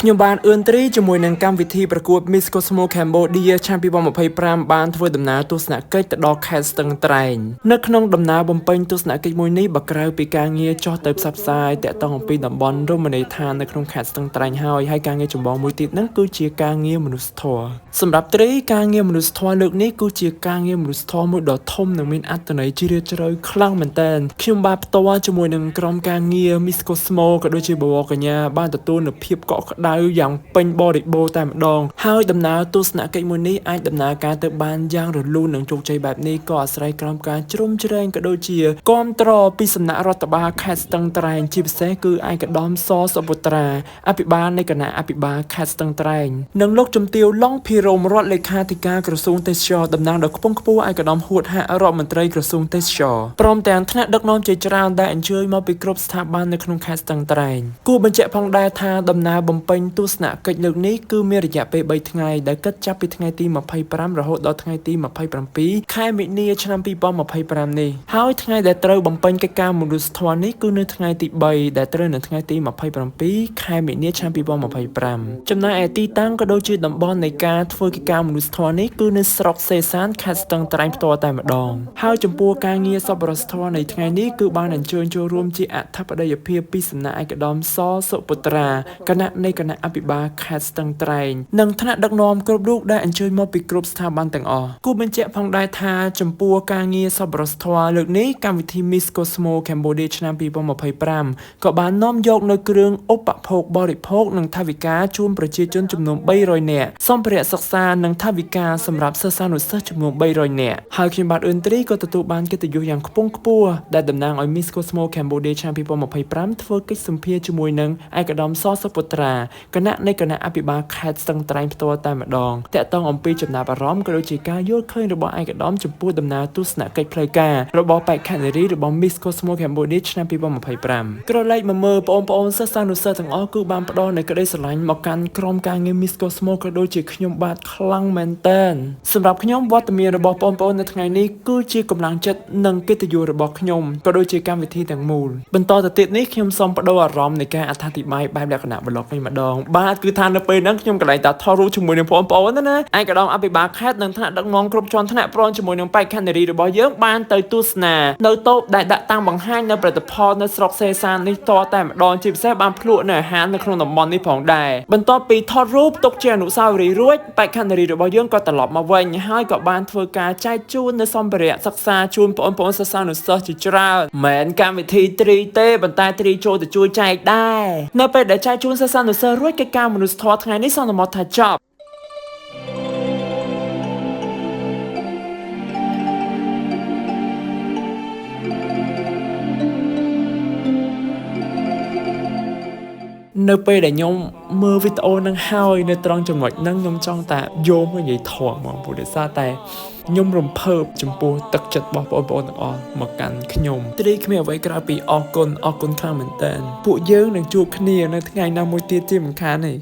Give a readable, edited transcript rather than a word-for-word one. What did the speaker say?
ខ្ញុំបានអឿនត្រីជាមួយនឹងកម្មវិធីប្រកួត Miss Cosmo Cambodia ឆ្នាំ2025បានធ្វើដំណើរទស្សនកិច្ចទៅដល់ខេត្តស្ទឹងត្រែងនៅក្នុងដំណើរបំពេញទស្សនកិច្ចមួយនេះបើក្រៅពីការងារចុះទៅផ្សព្វផ្សាយតាក់ទងអំពីតំបន់រមណីយដ្ឋាននៅក្នុងខេត្តស្ទឹងត្រែងហើយហើយការងារចម្បងមួយទៀតហ្នឹងគឺជាការងារមនុស្សធម៌សម្រាប់ត្រីការងារមនុស្សធម៌លើកនេះគឺជាការងារមនុស្សធម៌មួយដ៏ធំនិងមានអត្ថន័យជ្រាលជ្រៅខ្លាំងមែនទែនខ្ញុំបាទផ្ទាល់ជាមួយនឹងក្រុមការងារ Miss Cosmo ក៏ដូចជាបវរកញ្ញាបានទទួលនូវភាពកក់ក្ដៅយ៉ាងពេញបរិបូរណ៍តែម្ដងហើយដំណើរទស្សនកិច្ចមួយនេះអាចដំណើរការទៅបានយ៉ាងរលូននិងជោគជ័យបែបនេះក៏អាស្រ័យក្រោមការជ្រោមជ្រែងក៏ដូចជាគាំទ្រពីសំណាក់រដ្ឋបាលខេត្តស្ទឹងត្រែងជាពិសេសគឺឯកឧត្តមសសុពុត្រាអភិបាលនៃគណៈអភិបាលខេត្តស្ទឹងត្រែងនិងលោកជំទាវឡុងភិរមរដ្ឋលេខាធិការក្រសួងទេសចរណ៍តំណាងដ៏ខ្ពង់ខ្ពស់ឯកឧត្តមហួតហៈរដ្ឋមន្ត្រីក្រសួងទេសចរណ៍ព្រមទាំងថ្នាក់ដឹកនាំជាច្រើនដែលអញ្ជើញមកពីគ្រប់ស្ថាប័ននៅក្នុងខេត្តស្ទឹងត្រែងគួរបញ្ជាក់ផងដែរថាដំណើរបំពេញទស្សនកិច្ចលើកនេះគឺមានរយៈពេល3ថ្ងៃដែលគិតចាប់ពីថ្ងៃទី25រហូតដល់ថ្ងៃទី27ខែមិនិនាឆ្នាំ2025នេះហើយថ្ងៃដែលត្រូវបំពេញកិច្ចការមនុស្សធម៌នេះគឺនៅថ្ងៃទី3ដែលត្រូវនៅថ្ងៃទី27ខែមិនិនាឆ្នាំ2025ចំណែកឯទីតាំងក៏ដូចជាតំបន់នៃការធ្វើកិច្ចការមនុស្សធម៌នេះគឺនៅស្រុកសេសានខេត្តស្ទឹងត្រែងផ្ទាល់តែម្ដងហើយចំពោះការងារសប្បុរសធម៌នៃថ្ងៃនេះគឺបានអញ្ជើញចូលរួមជាអធិបតីភាពពីសំណាក់ឯកឧត្តមសសុពុត្រាគណៈនៃគណៈអភិបាលខេត្តស្ទឹងត្រែងនិងថ្នាក់ដឹកនាំគ្រប់រូបដែលអញ្ជើញមកពីគ្រប់ស្ថាប័នទាំងអស់គួរបញ្ជាក់ផងដែរថាចំពោះការងារសប្បុរសធម៌លើកនេះកម្មវិធី Miss Cosmo Cambodia ឆ្នាំ2025ក៏បាននាំយកនៅគ្រឿងឧបភោគបរិភោគនិងថវិកាជូនប្រជាជនចំនួន300នាក់សម្ភារៈសិក្សានិងថវិកាសម្រាប់សិស្សានុសិស្សចំនួន300នាក់ហើយខ្ញុំបាទអឿនត្រីក៏ទទួលបានកិត្តិយសយ៉ាងខ្ពង់ខ្ពស់ដែលតំណាងឲ្យ Miss Cosmo Cambodia ឆ្នាំ2025ធ្វើកិច្ចសម្ភាសជាមួយនឹងឯកឧត្តមសសុពុត្រាគណៈនៃគណៈអភិបាលខេត្តស្ទឹងត្រែងផ្ទាល់តែម្ដងតាក់ទងអំពីចំណាប់អារម្មណ៍ក៏ដូចជាការយល់ឃើញរបស់ឯកឧត្តមចំពោះដំណើរទស្សនកិច្ចផ្លូវការរបស់បេក្ខនារីរបស់ Miss Cosmo Cambodia ឆ្នាំ2025ក្រឡេកមកមើលបងប្អូនសិស្សានុសិស្សទាំងអស់គឺបានផ្ដល់នូវក្តីស្រឡាញ់មកកាន់ក្រុមការងារ Miss Cosmo ក៏ដូចជាខ្ញុំបាទខ្លាំងមែនទែនសម្រាប់ខ្ញុំវត្តមានរបស់បងប្អូននៅថ្ងៃនេះគឺជាកម្លាំងចិត្តនិងកិត្តិយសរបស់ខ្ញុំក៏ដូចជាកម្មវិធីទាំងមូលបន្តទៅទៀតនេះខ្ញុំសូមបដូរអារម្មណ៍នៃការអត្ថាធិប្បាយបែបលក្ខណៈ vlog វិញម្ដងបាទគឺថានៅពេលហ្នឹងខ្ញុំកន្លែងតាថតរូបជាមួយនឹងបងប្អូនណាឯកឧត្តមអភិបាលខេត្តនិងថ្នាក់ដឹកនាំគ្រប់ជាន់ថ្នាក់ព្រមជាមួយនឹងបេក្ខនារីរបស់យើងបានទៅទស្សនានៅតូបដែលដាក់តាំងបង្ហាញនៅផលិតផលនៅស្រុកសេសាននេះតតែម្ដងជាពិសេសបានភ្លក់នៅអាហារនៅក្នុងតំបន់នេះផងដែរបន្ទាប់ពីថតរូបទុកជាអនុស្សាវរីយ៍រួចបេក្ខនារីរបស់យើងក៏ត្រឡប់មកវិញហើយក៏បានធ្វើការចែកជូននៅសម្ភារៈសិក្សាជូនបងប្អូនសិស្សានុសិស្សជាច្រើនមិនមែនកម្មវិធីត្រីទេប៉ុន្តែត្រីចូលទៅជួយចែកដែរនៅពេលដែលចែកជូនសិស្សានុសិស្សរួចកិច្ចការមនុស្សធម៌ថ្ងៃនេះសន្មតថាចប់ នៅពេលដែលខ្ញុំមើលវីដេអូហ្នឹងហើយនៅត្រង់ចំណុចហ្នឹងខ្ញុំចង់តែយកមកនិយាយធំហ្មងព្រោះដោយសារតែខ្ញុំរំភើបចំពោះទឹកចិត្តរបស់បងប្អូនទាំងអស់មកកាន់ខ្ញុំត្រីគ្មានអ្វីក្រៅពីអរគុណអរគុណខ្លាំងមែនតើពួកយើងនឹងជួបគ្នានៅថ្ងៃណាមួយទៀតជាមិនខានទេ។